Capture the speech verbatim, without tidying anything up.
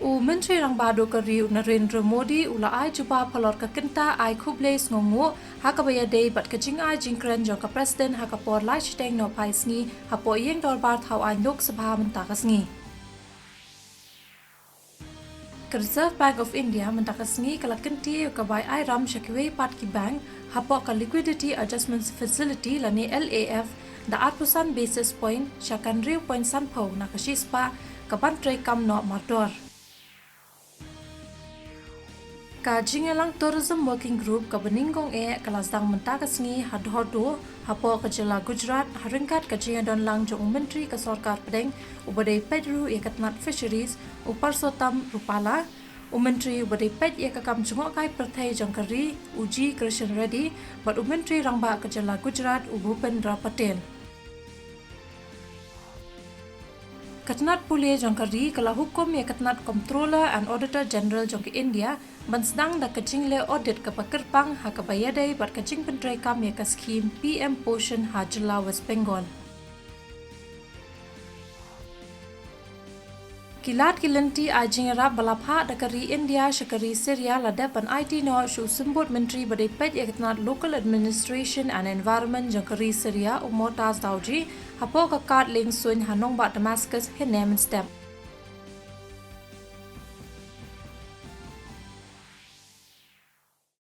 U Myntri Rangbah Duh ka ri u Narendra Modi u la ai jubab halor ka kynta ai khublei sngewnguh ha kaba ïadei bad ka jingai jingkren jong ka President ha ka por lai shiteng nohphai sngi hapoh ïing dorbar thaw aiñ Lok Sabha mynta ka sngi. Ka Reserve Bank of India mynta ka sngi ka la kyntiew ïa ka bai ai ram sha kiwei pat ki bank hapoh ka Liquidity Adjustment Facility lane L A F da arphew san basis point sha ka hynriew point sanphew na ka shispah, ka ban treikam noh mardor. Ka jingïalang Tourism Working Group kaba nyngkong eh ka la sdang mynta ka sngi ha Dhordo hapoh ka jylla Gujarat ha ryngkat ka jingïadonlang jong u Myntri ka Sorkar Pdeng uba dei peit ruh ïa ka tnat Fisheries, u Purushottam Rupalla, u Myntri uba dei peit ïa ka kam jngohkai pyrthei jong ka ri, u G Kishan Reddy, bad u Myntri Rangbah ka jylla Gujarat, u Bhupendra Patel. Ka tnat pule jong ka ri ka la hukum ïa ka tnat Comptroller and Auditor General jong ka India ban sdang da ka jingleh audit kaba kyrpang ha kaba ïadei bad ka jingpyntreikam ïa ka skhim P M Poshan ha jylla West Bengal. Ki lad ki lynti ai jingïarap ba la phah da ka ri India sha ka ri Syria la dep ban aiti noh sha u Symbud Myntri ba dei peit ïa ka tnat Local Administration and Environment jong ka ri Syria, u Motaz Daoudi, hapoh ka kad lieng suiñ ha nongbah Damascus hynne mynstep.